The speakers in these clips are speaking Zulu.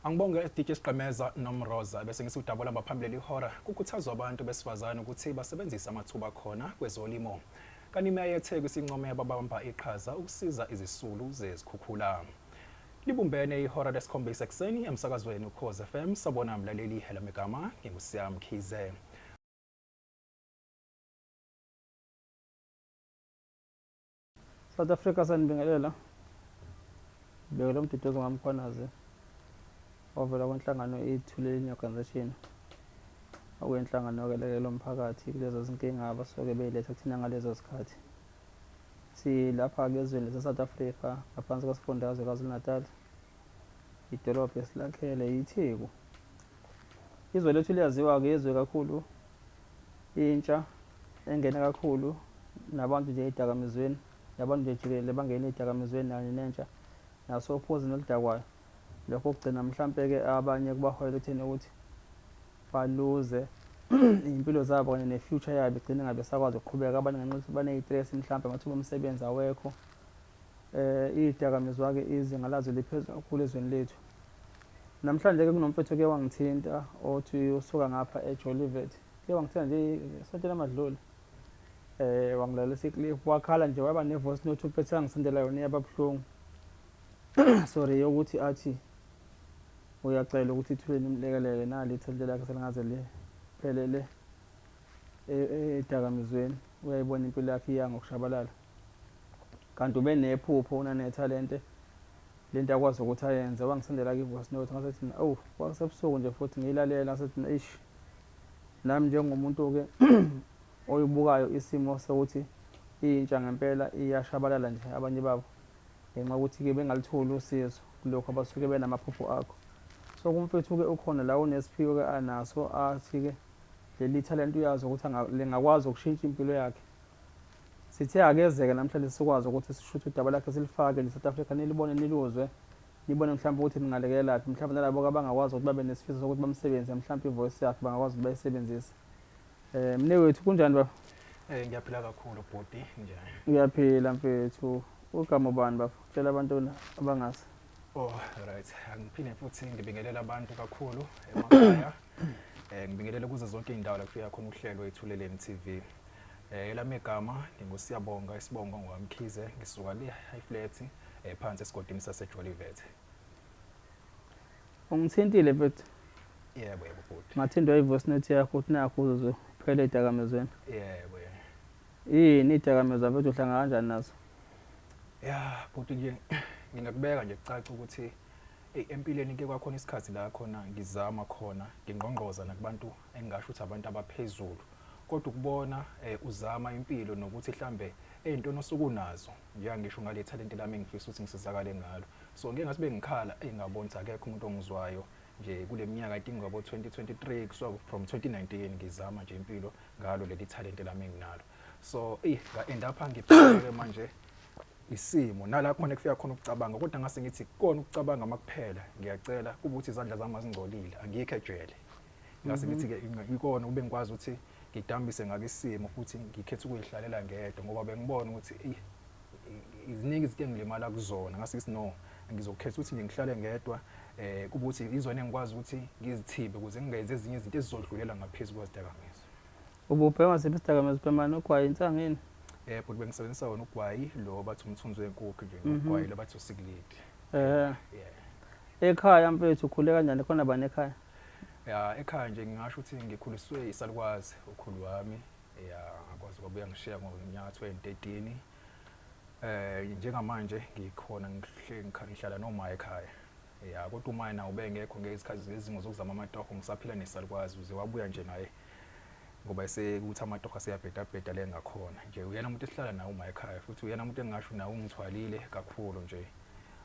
Angibonge DJ Sigqemeza noMroza bese ngithi udaba olamba phambili lihora kukhuthazwa abantu besifazane ukuthi basebenzise amathuba akhona kwezolimo. Kanti imeya yeTheku isincome ababamba iqhaza ukusiza izisulu zezikhukhula. Libumbene ihora lesikhombisa ekuseni emsakazweni Ukhozi FM sabona mlaleli helamegama nginguSiya Mkhize. South Africa sanibingelela. Bhekela uMduduzi ngaMkhwanazi ovela kwinhlangano iThuleleni Organisation okuyinhlangano yokwelekelela umphakathi kulezo zinkinga abasuke beyiletha kuthina ngalezo zikhathi. Silapha-ke ezweni lase-South Africa ngaphansi kwesifundazwe KwaZulu-Natal, idolobha esilakhele yiTheku. Izwe lethu liyaziwa-ke izwe kakhulu intsha engena kakhulu nabantu nje ey'dakamizweni nabantu nje jikelele bangena ey'dakamizweni kanye nentsha naso ophuzini oludakwayo lokho kugcina mhlampe-ke abanye kubaholela ekutheni ukuthi baluze iy'mpilo zabo kanye ne-future yabo igcine ngabe sakwazi ukuqhubeka abanye ngenxa yokuthi baney'stress mhlampe amathuba omsebenzi awekho Izidakamizwa-ke izinga lazo liphezulu kakhulu ezweni lethu. Namhlanje-ke kunomfethu oke wangithinta othi usuka ngapha eJolivet. Ke wangithinta nje esontweni amadlule. Wangilalelisa iclip wakhala nje waba ne-voice note umfethu angisendela yona iyaba buhlungu. Sorry yokuthi athi uyacela ukuthi ithule nimlekelele nali ithalente lakhe selingaze liphelele edakamizweni. Uyayibona impilo yakhe iya ngokushabalala. Kanti ubenephupho unanethalente lento akwazi ukuthi ayenze wangisendela ki-voice note ngasethi awu kwakusebusuku nje futhi ngiyilalela ngasethi eish nami njengomuntu-ke oyibukayo isimo sokuthi intsha ngempela iyashabalala nje abanye babo ngenxa yokuthi-ke bengalutholi usizo kulokhu abasuke benamaphupho akho. So kumfethu-ke ukhona la unesiphiwo-ke anaso athi-ke leli thalente uyazi ukuthi lingakwazi ukushintsha impilo yakhe. Sithe akezeke namhlanje sikwazi ukuthi sishuthe udaba lakhe silifake nje South Africa nilibone niluzwe nibone mhlawumbe ukuthi ningalekelelaphi mhlawumbe nalabo abangakwazi ukuthi babe nesifiso sokuthi bamsebenze mhlawumbe ivoice yakhe bangakwazi ukuthi bayisebenzise. Eh mnewethu kunjani baba? Eh ngiyaphila kakhulu bhuti njani? Ngiyaphila mfethu. Ugama ubani bafo? Tshela abantu abangazi. Oh right, angiphinde futhi ngibingelela abantu kakhulu emakhaya. Eh ngibingelele kuzo zonke izindawo la kufika khona uhlelo Ithuleleni TV. Eh elami igama nginguSiyabonga isibongo ngwaMkhize ngisuka le High Flat eh phansi esigodini saseJolivet. Ungithintile mfethu. Yebo yebo bhuti. Ngathintwa i-voice note yakho ukuthi nakho uzoze uphele edakamizweni. Yebo yebo. Yini idakamizwa mfethu uhlangana kanjani nazo? Ya bhuti nje ngingakubeka nje kucace ukuthi eyi empilweni ke kwakhona isikhathi la khona ngizama khona ngingqongqoza nakubantu engingasho ukuthi abantu abaphezulu kodwa ukubona eh, uzama impilo nokuthi mhlambe ey'ntweni osuke unazo njengangisho ngale talente lami engifisa ukuthi ngisizakale ngalo so ngike ngathi bengikhala eyi ngabona ukuthi akekho umuntu ongizwayo nje kule minyaka I think ngabo 2023 kusuka from 2019 ngizama nje impilo ngalo leli talente lami enginalo so eyi nga-end up ngibheke manje isimo nala khona kufika khona ukucabanga kodwa ngase ngithi kona ukucabanga makuphela ngiyacela kuba ukuthi izandla zami azingcolile angikho ejele ngase ngithi ke ikona ube ngikwazi ukuthi ngidambise ngake isimo futhi ngikhetha ukuyihlalela ngedwa ngoba bengibona ukuthi eyi iziningi izinto engilimala kuzona ngase ngithi no ngizokhetha ukuthi nje ngihlale ngedwa eh kuba ukuthi izona engikwazi ukuthi ngizithibe ukuze ngingenzi ezinye izinto ezizodlulela ngaphezulu kwezidakamizwa. Ububhema siphi isidakamizwa ubhema nogwayi insangu yini? Eh bhuti bengisebenzisa wona ugwayi lo bathi umthunzi wenkukhu nje nogwayi lo bathi usikulidi. Eh. Yeah. Ekhaya mfethu ukhule kanjani khona bani ekhaya? Ya ekhaya nje ngingasho ukuthi ngikhuliswe isalukwazi ukhulu wami. Ya ngakwazi kwabuya ngishiya ngonyaka 2013. Eh njengamanje ngikhona ngihlala noma ekhaya. Ya kodwa uma yena ubengekho ngezikhathi zezimo zokuzama amatoho ngisaphila nesalukwazi uze wabuya nje naye ngoba esekuthi amatoho aseyabhedabheda le ngakhona nje uyena umuntu esihlala naye uma ekhaya futhi uyena umuntu engingasho naye ungithwalile kakhulu nje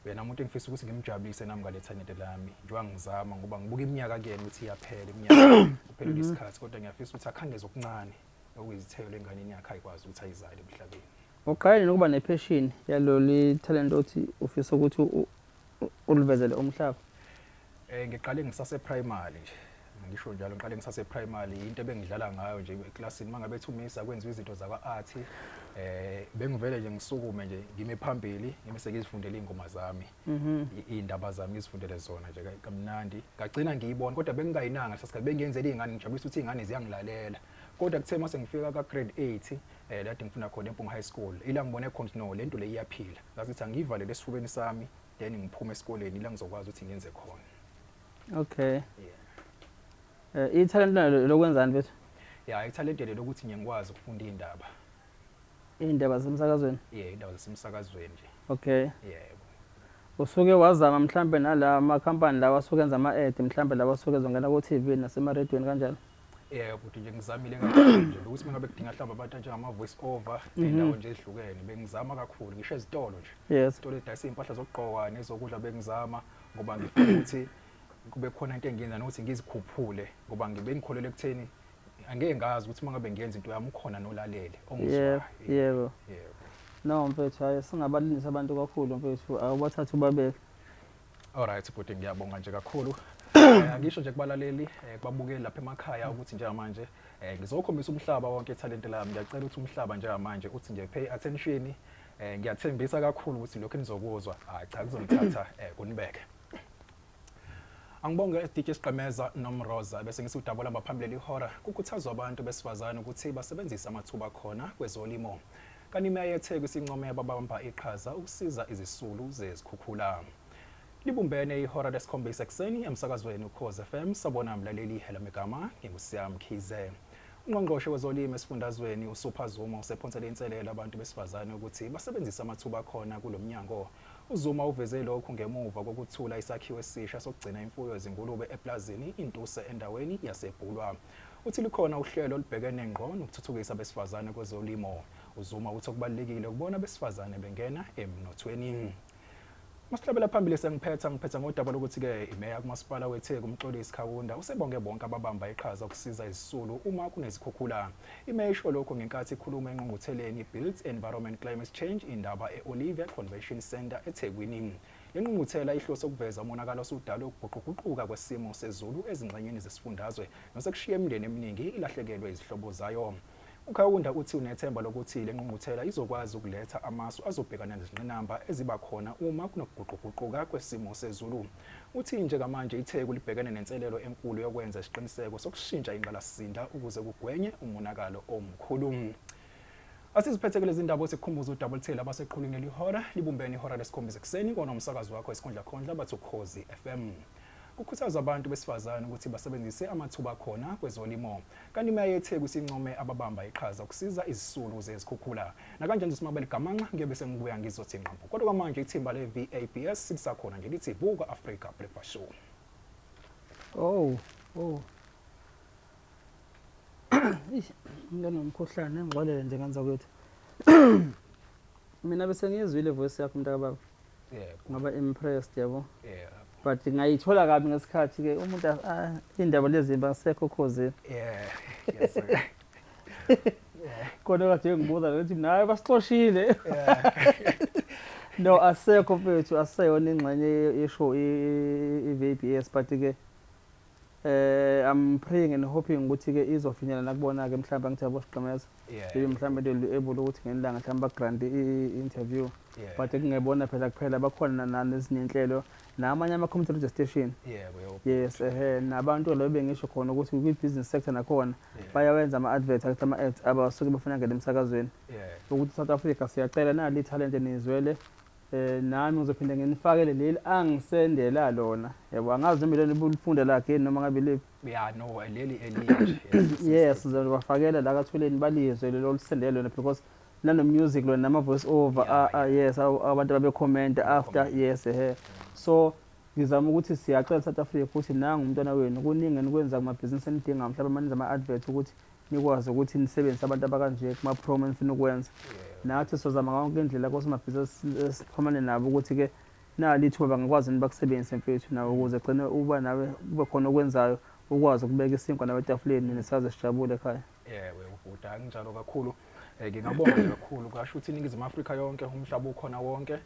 uyena umuntu engifisa ukuthi ngimjabulise nami ngale thalente lami njengoba ngizama ngoba ngibuka iminyaka kuyena ukuthi iyaphela iminyaka kuphelele isikhathi kodwa ngiyafisa ukuthi akhangeze okuncane okuyizithelo enganeni yakhe ayikwazi ukuthi ayizale emhlabeni. Uqale nini ukuba ne-passion yalolu talent othi ufisa ukuthi ulivezele umhlaba? Eh ngiqale ngisase primary nje. Ngisho njalo ngiqale ngisase primary into ebengidlala ngayo nje eklasini mangabe ethi umisa kwenziwa izinto zakwa art. Bengivele nje ngisukume nje ngime phambili ngime sengizifundela izingoma zami. Iy'ndaba zami ngizifundele zona nje kamnandi. Ngagcina ngiyibona kodwa bengingayinanga leso sikhathi, bengiyenzela iy'ngane, ngijabulisa ukuthi iy'ngane ziyangilalela. Kodwa kuthe mase ngifika ka-grade 8 la ngifunda khona eMpunga High School, ila ngibone khona ukuthi no, lento le iyaphila. Ngasithi angiyivalele esifubeni sami, then ngiphume esikoleni ila ngizokwazi ukuthi ngenze khona. Okay. Yeah. Ithalente nalo lokwenzani mfethu? Ya, ithalente lelo ukuthi ngiyakwazi ukufunda iy'ndaba. Iy'ndaba zasemsakazweni? Yeah, iy'ndaba zasemsakazweni nje. Okay. Yebo. Usuke wazama mhlambe nala makhampani lawa asuke enza ama-ad, mhlambe lawa asuke ezongena ku-TV nasemarediyweni kanjalo? Yebo, ukuthi nje ngizamile kakhulu nje ukuthi mengabe kudinga mhlawumbe abantu njengama-voice over ey'ndawo nje ezihlukene, bengizama kakhulu ngisho ezitolo nje. Ezitolo edayisa iy'mpahla zokugqoka nezokudla bengizama, ngoba ngifuna ukuthi kube khona into engiyenza nokuthi ngizikhuphule, ngoba ngibe ngikholelwa ekutheni angeke ngazi ukuthi uma ngabe ngiyenza into yami ukhona nolalele ongizwayo. Yebo. Yebo. No mfethu, hayi singabalindisa abantu kakhulu mfethu, awubathathe ubabeke. Alright bhuti, ngiyabonga nje kakhulu. Angisho nje kubalaleli, kubabukeli lapha emakhaya ukuthi njengamanje ngizokhombisa umhlaba wonke ithalente lami. Ngiyacela ukuthi umhlaba njengamanje uthi nje pay attention. Ngiyathembisa kakhulu ukuthi lokho enizokuzwa, hayi cha, kuzongithatha kunibeke. Angibonge DJ Sigqemeza noMroza, bese ngithi udaba olamba phambili lihora kukhuthazwa abantu besifazane ukuthi basebenzise amathuba khona kwezolimo. Kanti imeya yeTheku isincome ababamba iqhaza ukusiza izisulu zezikhukhula. Libumbene ihora lesikhombisa ekuseni emsakazweni Ukhozi FM. Sabona mlaleli, hela megama nginguSiyam Mkhize. Ungqongqoshe wezolimo esifundazweni uSupha Zuma usephonsele inselelo abantu besifazane ukuthi basebenzise amathuba akhona kulo mnyango. UZuma uveze lokhu ngemuva kokuthula isakhiwo esisha sokugcina imfuyo yezingulube eplazini Intuse endaweni yaseBhulwa. Uthi likhona uhlelo olubhekene ngqo nokuthuthukisa abesifazane kwezolimo. UZuma uthi okubalulekile ukubona abesifazane bengena emnothweni. Masihlabela phambili, sengiphetha ngiphetha ngodaba lokuthi-ke imeya kumasipala weTheku uMxolisi Khawunda usebonge bonke ababamba iqhaza ukusiza izisulu uma kunezikhukhula. Imeya isho lokhu ngenkathi ikhuluma engqungqutheleni Built Environment Climate Change Indaba e-Olivia Convention Centre eThekwini. Le ngqungquthela ihlose ukuveza umonakalo osudalwe ukuguquguquka kwesimo sezulu ezingxenyeni zesifundazwe nosekushiye imindeni eminingi ilahlekelwe izihlobo zayo. UKhawunda uthi unethemba lokuthi le ngqungquthela izokwazi ukuletha amasu azobhekana nezingqinamba eziba khona uma kunokuguquguquka kwesimo sezulu. Uthi njengamanje iTheku libhekene nenselelo enkulu yokwenza isiqiniseko sokushintsha ingqalasizinda ukuze kugwenye umonakalo omkhulu. Asiziphethe kulezi ndaba, sikukhumbuza udaba oluthile abaseqhulwini lihora libumbene ihora lesikhombisa ekuseni kona umsakazo wakho isikhundla khondla bathi Ukhozi FM. Kukhuthazwa abantu besifazane ukuthi basebenzise amathuba akhona kwezolimo. Kanti imeya yeTheku isincome ababamba iqhaza ukusiza izisulu zezikhukhula. Nakanjani nje gamanxa ngiyobe sengibuya ngizothi nqampu. Kodwa kwamanje ithimba le-VABS lisakhona nje lithi Vuka Africa Breakfast Show. Oh. Eish, nginomkhuhlane, ngixolele nje ngenza kwethu. Mina bese ngiyizwile voice yakho mntakababa. Yebo. Ngaba impressed, yabo. Yeah. But ngayithola kabi ngesikhathi ke umuntu indaba lezi basekho Khozini. Yeah. Yes, sir. Khona kade ngibuza ukuthi naye basixoshile. No, asekho mfethu, aseyona ingxenye yeshow i-VBS, but ke I'm praying and hoping ukuthi ke izofinyelela nakubona ke mhlawumbe angithi yabo Sigqemeza. Maybe mhlawumbe they'll be able ukuthi ngelanga mhlawumbe bagrant i-interview. But kungebona phela kuphela, bakhona nezinye inhlelo namanye ama-community radio station. Yebo, yebo. Yes, ehe, nabantu lo bengisho khona ukuthi kwi-business sector nakhona bayawenza ama-advert, akuthi ama-ads abasuke befuna ngena emsakazweni. Ukuthi South Africa siyacela nali talent nizwele, nami ngizophinde nginifakele leli angisendela lona. Yabo, angazi noma ilona ubulifunda lakhe noma ngabe liphi. Yeah, no, leli elinye nje. Yes, ngizobafakela la kaThuleni balizwe lelo olisendele lona, because nano music lona nama voice over. Yes, abantu ababe comment after, yes, ehe. So ngizama ukuthi siyacela South Africa ukuthi nangu umntwana wenu, kuningi enikwenza kumabhizinisi enidinga mhlawumbe manize ama-advert ukuthi nikwazi ukuthi nisebenzise abantu abakanje kuma-promo enifuna ukwenza. Nathi sizozama yonke indlela kosomabhizinisi esixhumane nabo ukuthi-ke nali ithuba bangakwazi yini bakusebenzise mfethu nawe, ukuze gcine uba nawe kube khona okwenzayo, ukwazi ukubeka isinkwa nawe etafuleni, nesaze sijabule ekhaya. Yebo, ubhuti, akunjalo kakhulu. Ngingabonga nje kakhulu, kasho ukuthi iNingizimu Afrika yonke, umhlaba ukhona wonke.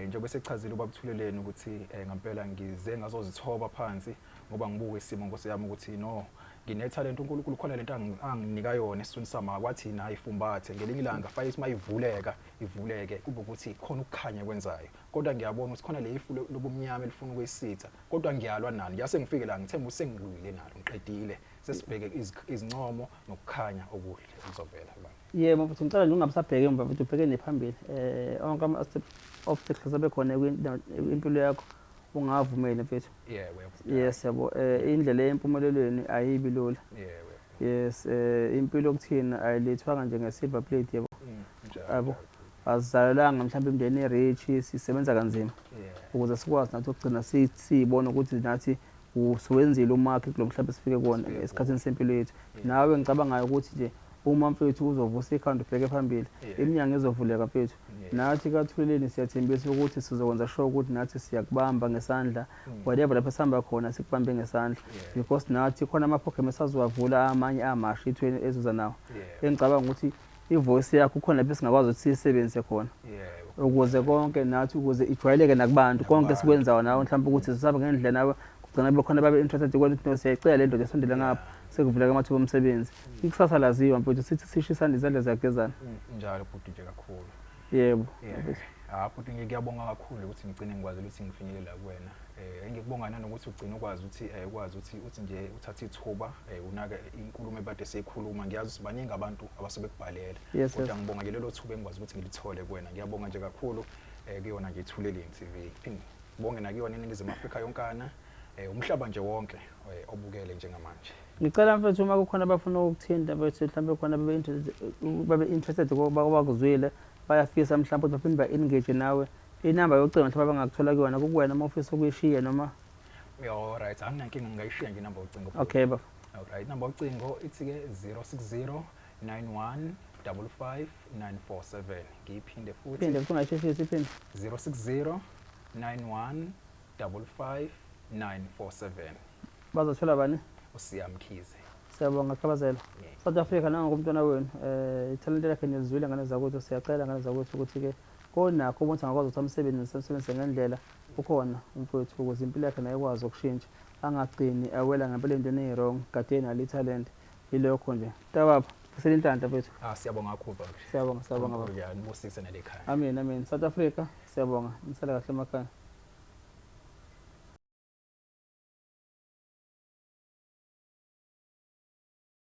Njengoba sechazile ubabuthuleleni ukuthi ngampela ngize ngazozithoba phansi ngoba ngibuka isimo, Nkosi yami, ukuthi no, Nginethalente, uNkulunkulu khona lento anginika yona esiswini sami, akwathi nayo ifumbathe ngelinye ilanga fanele ukuthi mayivuleka ivuleke, kube ukuthi khona ukukhanya kwenzayo. Kodwa ngiyabona ukuthi khona le ifu lobumnyama elifuna ukuyisitha, kodwa ngiyalwa nalo. Ngiyase ngifike la, ngithemba ukuthi sengilwile nalo, ngiqedile, sesibheke izincomo nokukhanya okuhle okuzovela kubantu. Yebo mfethu, ngicela nje ungabusabheki emva mfethu, ubheke nephambili. Onke ama-obstacles abe khona impilo yakho ungavumeli mfethu. Yebo, yebo. Yes, yabo, indlela yempumelelweni ayibi lula. Yebo. Yes, impilo kuthina ayilethwanga nje nge-silver plate, yebo. Njalo. Yabo. Asizalelanga mhlawumbe imindeni e-rich, sisebenza kanzima ukuze sikwazi nathi ukugcina siyibone ukuthi nathi usuwenzile umakhi kulo mhlaba esifike kuwona Sifike esikhathini sempilo yethu. Nawe ngicabangayo ukuthi nje uma mfethu uzovusa ikhanda ubheke phambili, iminyango izovuleka mfethu. Nathi kaThuleleni siyathembisa ukuthi sizokwenza sure ukuthi nathi siyakubamba ngesandla, whatever lapho esihamba khona sikubambe ngesandla, because nathi khona ama-program esazowavula amanye amasha ithweni ezuza nawo. Engicabanga ukuthi i-voice yakho khona lapho esingakwazi ukuthi siyisebenzise khona, ukuze konke nathi ukuze ijwayeleke nakubantu konke Nakubantu. esikwenzayo nawe, mhlawumbe ukuthi sisabe ngendlela nawe kugcina bekhona babe interested kwena ukuthi no, siyayicela le ndoda esondele ngapha, sekuvuleka amathuba omsebenzi. Ikusasa laziwa mfethu, sithi sishisane izandla ziyagezana. Njalo bhuti nje kakhulu. Yebo. Yeah. Ah bhuti, ngiyabonga kakhulu ukuthi ngigcine ngikwazi ukuthi ngifinyelele la kuwena. Ngikubonga nanokuthi ugcine ukwazi ukuthi ukwazi ukuthi uthi nje uthathe ithuba, unake inkulumo ebade siyikhuluma. Ngiyazi ukuthi baningi abantu abasebekubhalela. Kodwa ngibonga nje lelo thuba engikwazi ukuthi ngilithole kuwena. Ngiyabonga nje kakhulu kuyona nje iThuleleni TV. Phinde ngibonge nakuyona iNingizimu Afrika yonkana, umhlaba nje wonke obukele njengamanje. Ngicela mfethu uma kukhona abafuna ukukuthinta mfethu, mhlawumbe khona babe interested bakuzwile, bayafisa mhlawumbe ukuthi baphinde ba-engage nawe, inamba yocingo mhlawumbe abangakuthola kuyona kukuwena uma ufisa ukuyishiya noma? Yeah, all right, anginankinga, ngingayishiya nje inamba yocingo. Okay baba. All right, inamba yocingo ithi-ke 060 91 55 947. Ngiyiphinde futhi. Phinde futhi, ungayisheshisi, iphinde. 060 91 55 947. Bazothola bani? uSiya Mkhize. Siyabonga Khabazela. South Africa, nangokumntwana wenu, ithalente lakhe nilizwile ngane zakwethu. Siyacela ngane zakwethu ukuthi-ke konakho ukuthi angakwazi ukuthi amsebenzise, amsebenzise ngendlela ukhona umfowethu ukuze impilo yakhe naye ikwazi ukushintsha, angagcini awela ngempela entweni eyi-wrong kade enalo ithalente. Yilokho nje ntababa, fisela inhlanhla mfethu. Ah, siyabonga kakhulu baba. Siyabonga, siyabonga baba. Ya, nibusise nalekhaya. Amen, amen. South Africa, siyabonga, nisale kahle emakhaya.